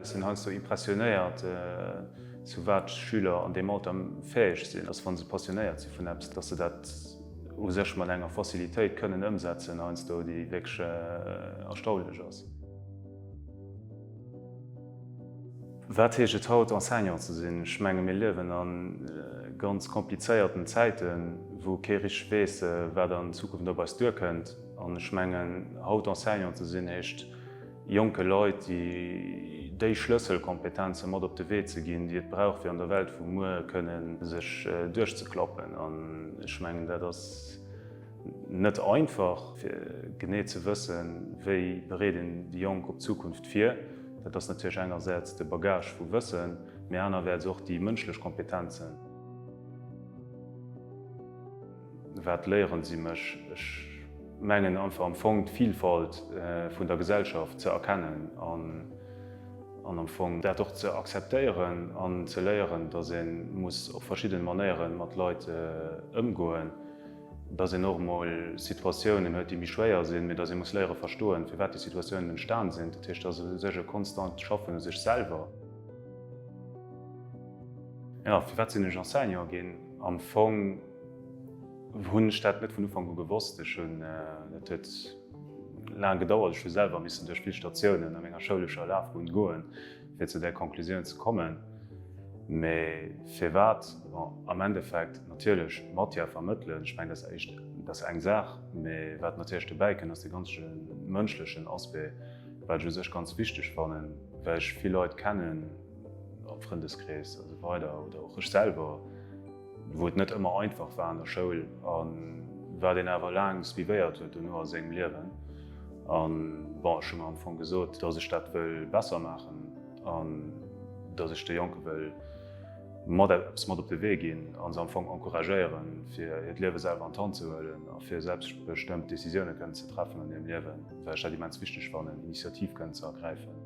Ech sinn heiansdo impressionéiert, zu wat Schüler an deem Alter fäeg sinn, dass wa se passionéiert si vun eppes, dass se dat u sech mat enger Facilitéit kënnen ëmsetzen heiansdo, déi wierklech erstaunlech ass. Wat heescht et haut Enseignant ze sinn? Ech menge mir liewen a ganz komplizéierten Zäiten, wou kee richteg weess, wat an Zukunft op eis duerkënnt. An ech mengen, haut Enseignant ze sinn heescht, jonke Leit déi Schlësselkompetenze mat op de Wee ze ginn, déi et brauch, fir an der Welt vu muer kënne sech duerchzeklappen. An ech mengen, dat ass net einfach, fir genee ze wëssen, wéi bereet een déi Jonk op d'Zukunft vir. Dat ass natierlech engersäits de Bagage vu Wëssen, mee anerwäerts och déi mënschlech Kompetenzen. Wat léieren si mech? Ech mengen einfach am Fong d'Vilfalt vun der Gesellschaft ze erkennen an am Fong dat och ze akzeptéieren an ze léieren, datt ee muss op verschidden Manéiere mat Leit ëmgoen, datt een och emol Situatiounen huet, déi méi schwéier sinn, mee datt ee muss léiere verstoen, firwat déi Situatiounen entstan sinn. Dat heescht, dat ass u sech e konstant Schaffen u sech selwer. Jo, firwat sinn ech Enseignant ginn? Am Fong hunn ech dat net vun Ufank u gewosst. Ech hunn, dat huet laang gedauert, ech hu selwer missen duerch vill Statiounen a menger schoulescher Lafbunn goen, fir zu där Conclusioun ze kommen. Mee firwat? Bon, am Endeffekt natierlech Matière vermëttelen, ech mengen, dat ass éischt, dat ass eng Saach. Mee wat natierlech dobäi kënnt, ass dee ganze mënschlechen Aspect, wat ech u sech ganz wichteg fannen, well ech vill Leit kennen, am Frëndeskrees a sou weider oder och ech selwer, wou et net ëmmer einfach war an der Schoul a wat een awer laang suivéiert huet dono a sengem Liewen. An bon, ech hu mer am Fong gesot, datt ech dat wëll besser maachen an datt ech de Jonke wëll mat eppes mat op de Wee ginn a se am Fong encouragéieren, fir hiert Liewe selwer an d'Hand ze huelen a fir selbstbestëmmt Decisioune kënnen ze treffen an hirem Liewen, well ech dat immens wichteg fannen, Initiativ kënnen ze ergräifen.